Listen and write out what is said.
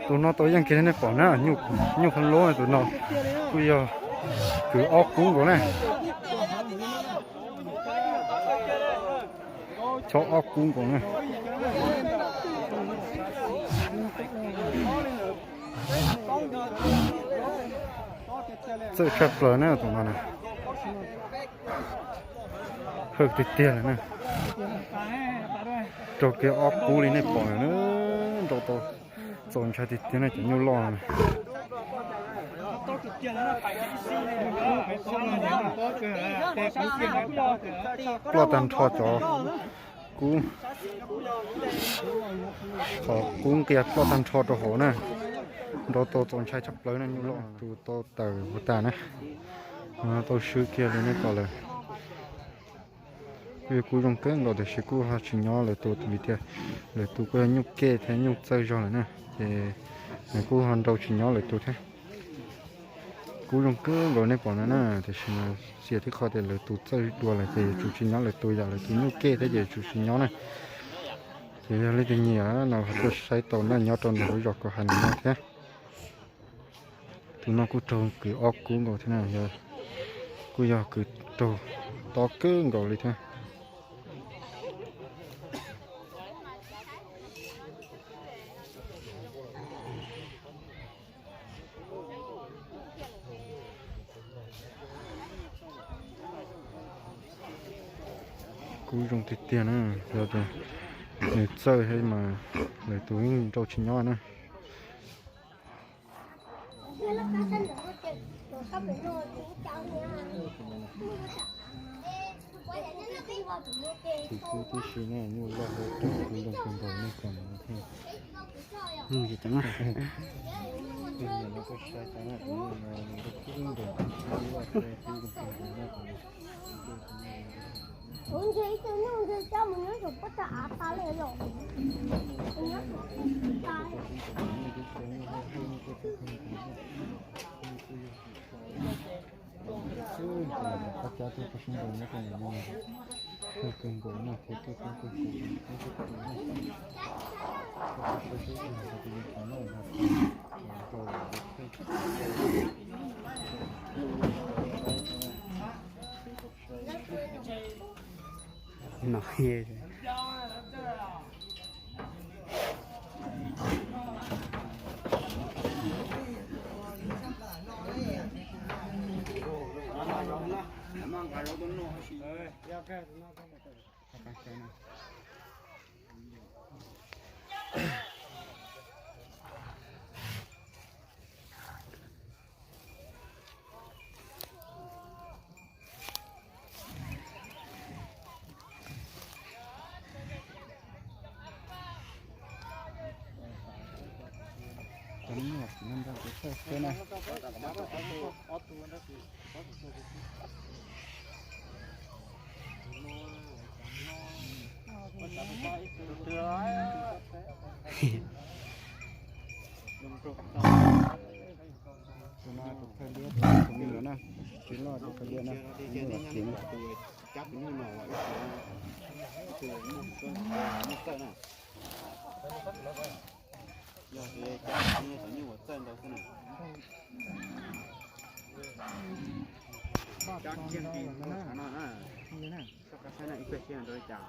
Tus no tau yeej kiag li nej pom na, nyuj qhov lub tus no kuj yog kwv ob kub nkaus na. Chob ob kub nkaus na. Txawj tshaj plaws na tus no na. Hawj tiag tiag lawm na. Raug kiag ob kub li nej pom na, nrau tau txaus ntshai tiag tiag na cov nyuj loj na. Ploj tag nrho cov kub, qhov kub nqia ploj tag nrho rau hauv na. Nrau tau txaus ntshai tshaj plaws na nyuj loj. Tus tau tawm huv tas na, tau swb kiag li nej pom lawm. Kuj yog kub zoo kawg nkaus tiam sis kuj ho tsis nyob lawv tus vim tias lawv tus kuj yog nyuj kej thiab nyuj txawj zog lawm na, ces nws kuj ho nrau tsis nyob lawv tus thiab. Kub zoo kawg nkaus nej pom no na, tiam sis mas xiam tib qho tias lawv tus txawj dua lawm ces yuav tsum tsis nyob lawv tus, yam lawv tus nyuj kej thiab ces yuav tsum tsis nyob na. Ces yog leej twg nyiam no los tuaj saib tau na, nyob rau ntawm lub zos Kaus Hais no thiab. Tus no kuj raug kwv ob kub nkaus thiab na, yog kuj yog kwv raug tob kawg nkaus li thiab. Kub zoo tiag tiag na, yog tias nws txawj thiab mas lawv tus yeej nrau tsis nyob na. Tus kub tib si na, nyuj loj hauv tus kub zoo kawg nkaus nej pom no thiab. Tus nyuj no kuj sai tas na, tus nyuj no nws kuj kub nkaus, kub loj thiab kub zoo kawg nkaus na. Qab cab tuaj koj sib ntaus nyob rau ntawm no, kawg kawg nkaus no thiab kawg kawg nkaus no. No. Tus no tus thawj liab, tus me nyuam na, tsis loj tus thawj liab na, tus me nyuam ceev. Yog cov nyuj uas txawj ntau xwb na. Cab kiag li no na, koj saib na ib pliag kiag rau li cas.